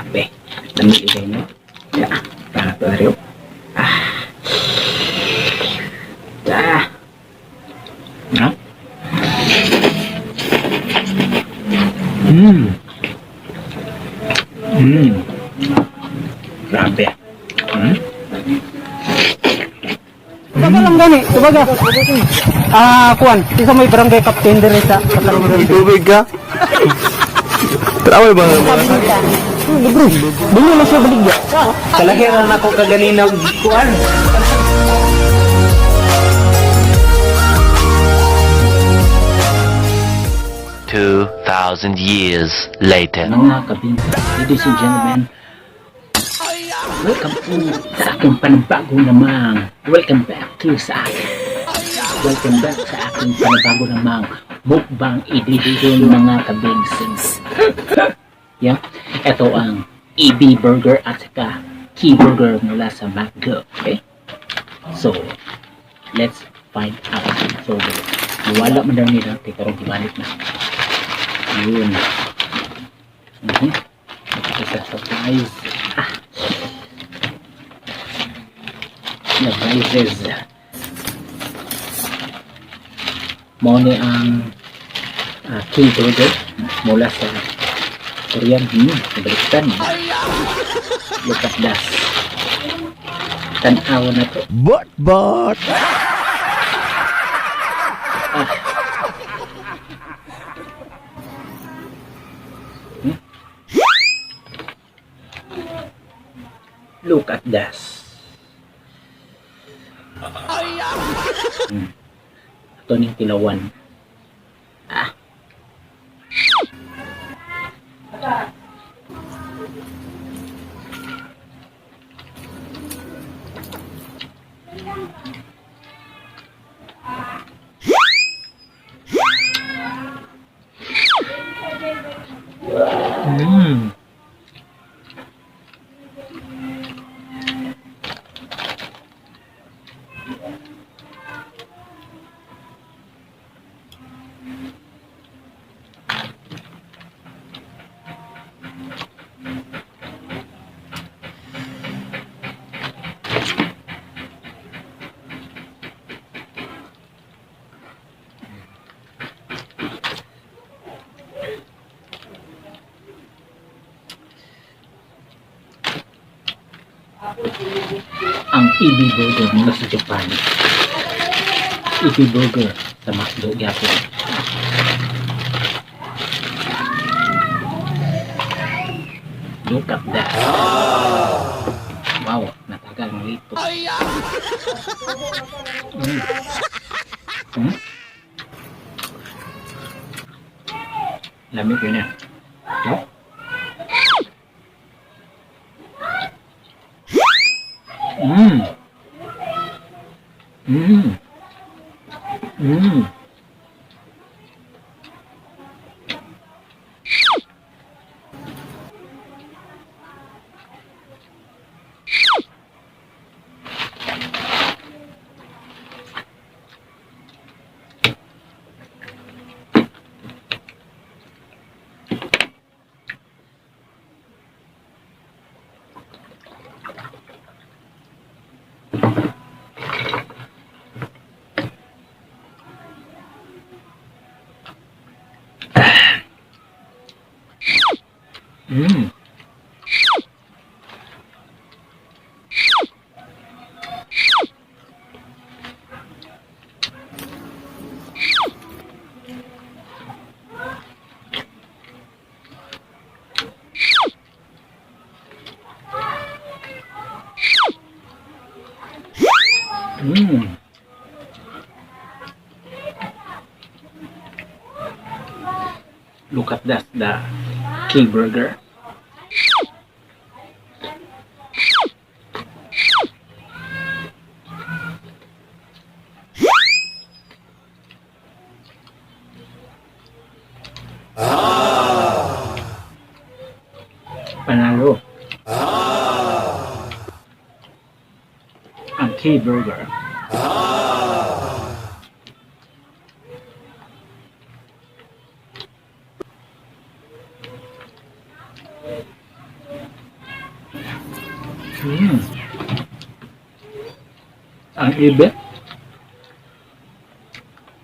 Grabe. Lami kaayo, no? Yeah. Para to rin. Ah. Ah. Ha? Grabe. Tubaga lang gani, tubaga. Ah, kuan, isa may barangay captain diri sa Katarungan. Tubig ka? Trawal ba? Libre. Dili na siya baligya. Kalahiran ako kaganina kuan. 2,000 years later. Mga kabinta, ladies and gentlemen, welcome to sa aking panibago namang, welcome back to sa akin. Welcome back sa aking panibago namang mukbang edition, mga kabigsins. Yeah, ito ang EB Burger at saka Key Burger mula sa McDo. Okay? So, let's find out. So, wala man daw nila, pero gibalik na. Yun. Isa surprise. Ah. Surprises. Mao ni ang Key Burger mula sa Korean. Nabaliktad. Look at that. Tan-aw na to. Bot bot. Ah. Look at this. Ito ning tilawan. Ah. Ang EB Burger mula sa Japan. EB Burger sa McDo gyapon. Look at that. Wow, natagal ang lito. Lami ko na. No? Look at that, the King Burger. Panalo. Ang K Burger. Ang ibe.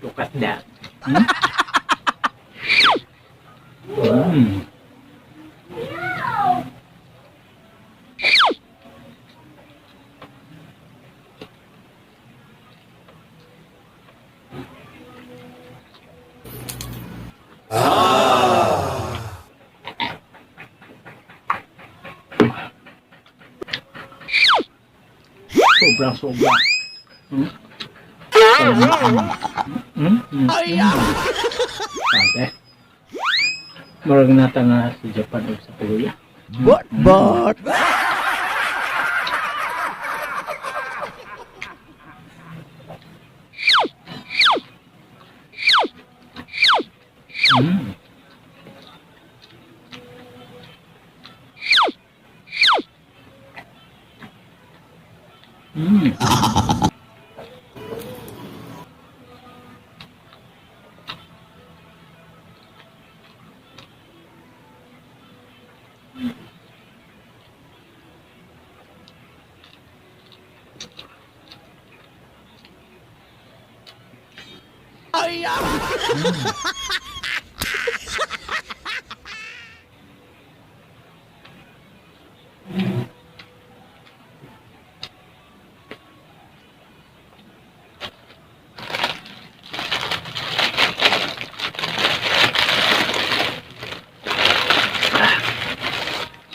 Look at that. Sobrang sobra. Grabe. Murag nata na sa Japan o sa Korea. What? But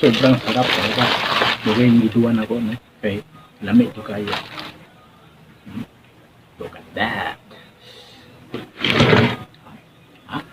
Sobrang sarap talaga. Bugay gituan ako, no? Kay lami to kayo. Look at that. Ah.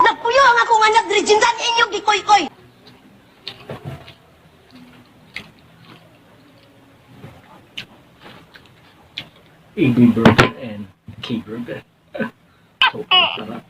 Nagpuyo ang akong anak diri jindan inyong gikoy-koy. AB Burger and K Burger. Sobrang sarap.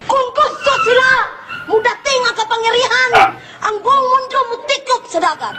Kung gusto sila, mudating ang kapangyarihan, ang buong mundo mutikop sa dagat.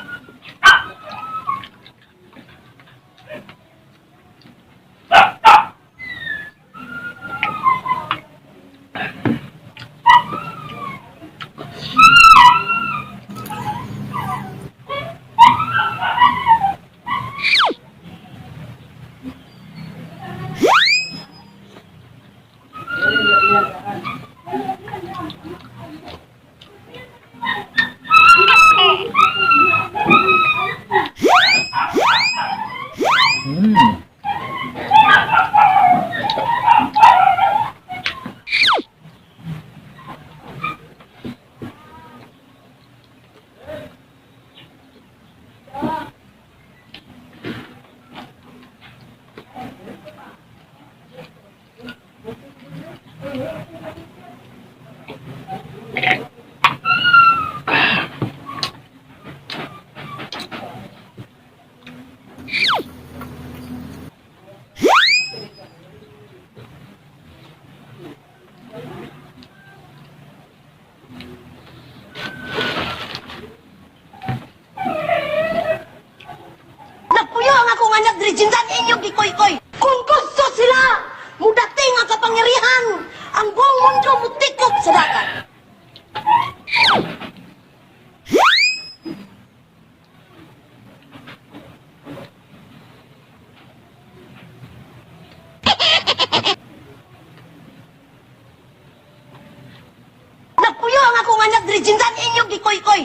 Nagpuyo ang akong anak diri jindan inyong gikoy-koy. Kung gusto sila, mudating ang kapangyarihan, ang buong mundo mutikop sa dagat. Nagpuyo ang akong anak diri jindan inyong gikoy-koy.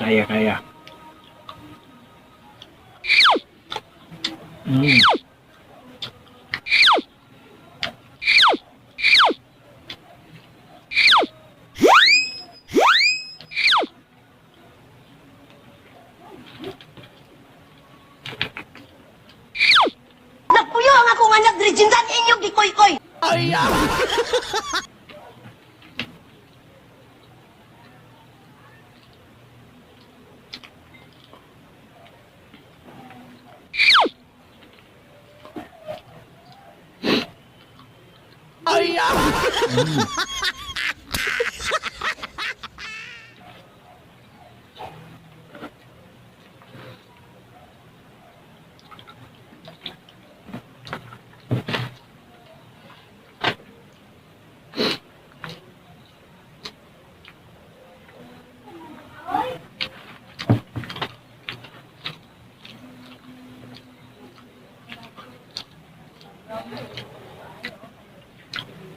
Kaya, kaya. gikoy-koy.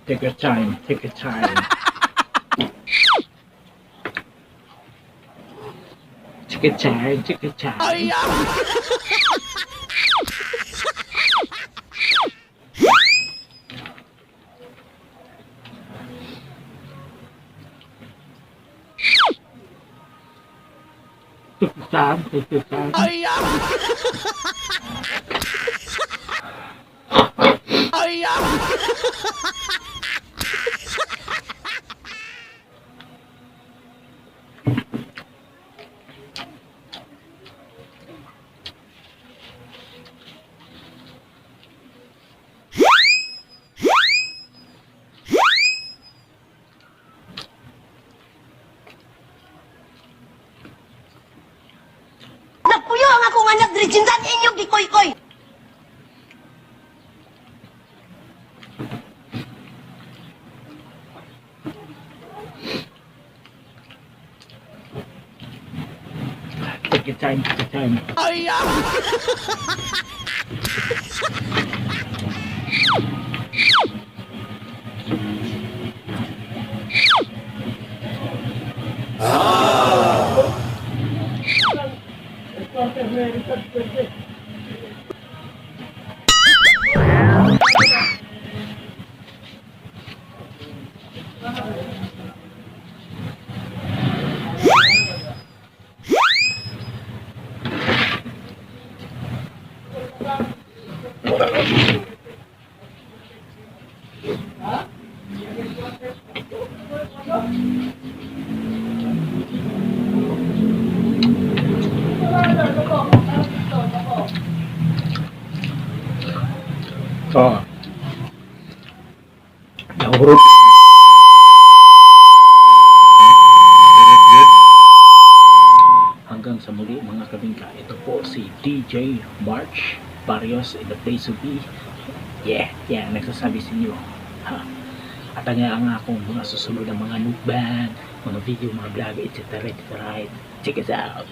Take your time, take your time. Take your time, take your time. Take your time, take your time. Nagpuyo ang akong anak diri jindan inyo gikoy-koy. Take your time, take your time. So, nahurot. Hanggang sa muli, mga kabingka, ito po si DJ March Barrios in the place to be. Yeah, nagsasabi sa inyo. Ha? At ang akong mga susunod na mga mukbang, mga video, mga vlog, etc. etc. Check it out!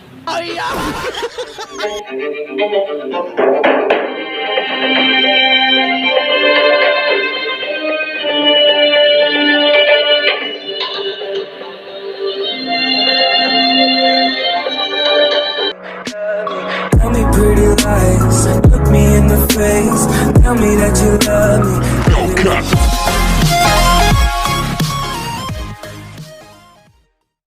Tell me pretty lies, look me in the face. Tell me that you love me.